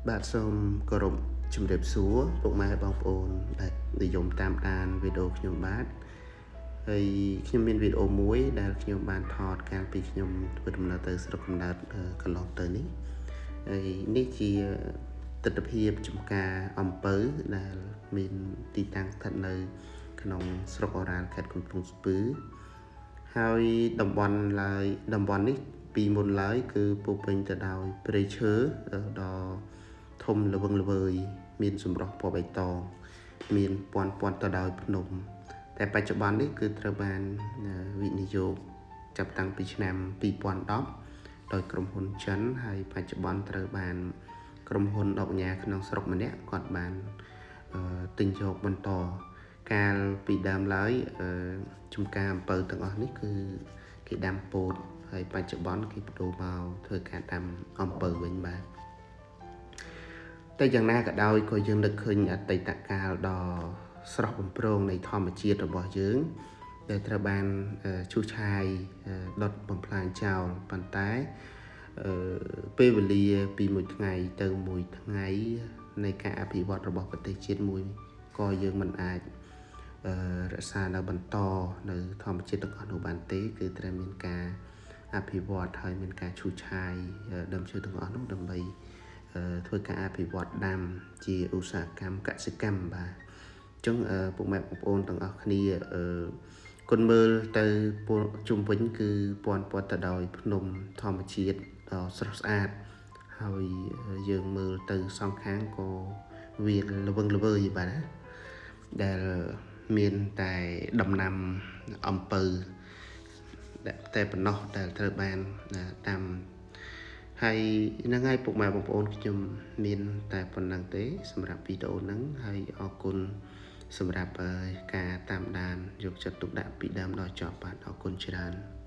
បាទសូមគោរពជម្រាបសួរពុកម៉ែបងប្អូនដែលនិយមតាមដានវីដេអូខ្ញុំបាទហើយខ្ញុំមានវីដេអូមួយដែលខ្ញុំបានថតកាលពីខ្ញុំធ្វើដំណើរទៅស្រុកកំណើតកន្លងទៅនេះហើយនេះជាទិដ្ឋភាពចំការអំពៅដែលមានទីតាំងស្ថិតនៅ ក្នុងស្រុកឱរ៉ាល់ខេត្តកំពង់ស្ពឺហើយតំបន់ឡើយតំបន់នេះពីមុនឡើយគឺពោពេញទៅដោយព្រៃឈើដ៏ធំល្វឹងល្វើយមានសម្រស់ពណ៌បៃតងមានពាន់ពាន់ទៅដោយភ្នំ តែបច្ចុប្បន្ននេះគឺត្រូវបានវិនិយោគចាប់តាំងពីឆ្នាំ2010ដោយក្រុមហ៊ុនចិនហើយបច្ចុប្បន្នត្រូវបានក្រុមហ៊ុនឧកញ៉ាក្នុងស្រុកម្នាក់គាត់បានទិញយកបន្តកាលពីដើមឡើយចំការអំពៅទាំងអស់នេះគឺគេដាំពោតហើយបច្ចុប្បន្នគេបដូរមកធ្វើការដាំអំពៅវិញបាទតែយ៉ាងណាក៏ដោយក៏យើងនឹកឃើញអតីតកាលដ៏ស្រស់បំព្រងនៃធម្មជាតិរបស់យើងដែលត្រូវបានឈូសឆាយដុតបំផ្លាញចោលប៉ុន្តែពេលវេលាពីមួយថ្ងៃទៅមួយថ្ងៃនៃការអភិវឌ្ឍរបស់ប្រទេសជាតិមួយក៏យើងមិនអាចរក្សានៅបន្តនៅធម្មជាតិទាំងអស់នោះបានទេគឺត្រូវមានការអភិវឌ្ឍហើយមានការឈូសឆាយដើមឈើទាំងអស់នោះដើម្បីធ្វើការអភិវឌ្ឍដាំជាឧស្សាហកម្មកសិកម្មបាទអញ្ចឹងពុកម៉ែបងប្អូនទាំងអស់គ្នាគុណមើលទៅជុំវិញគឺពាន់ពាន់ទៅដោយភ្នំធម្មជាតិដ៏ស្រស់ស្អាតហើយយើងមើលទៅសងខាងក៏វាល្វឹងល្វើយបាទណាដែលមានតែដំណាំអំពៅតែប៉ុណ្ណោះដែលត្រូវបានដាំហើយហ្នឹងហើយពុកម៉ែបងប្អូនខ្ញុំមានតែប៉ុណ្ណឹងទេសម្រាប់វីដេអូហ្នឹងហើយអរគុណសម្រាប់ការតាមដានយកចិត្តទុកដាក់ពីដើមដល់ចប់បាទអរគុណច្រើន។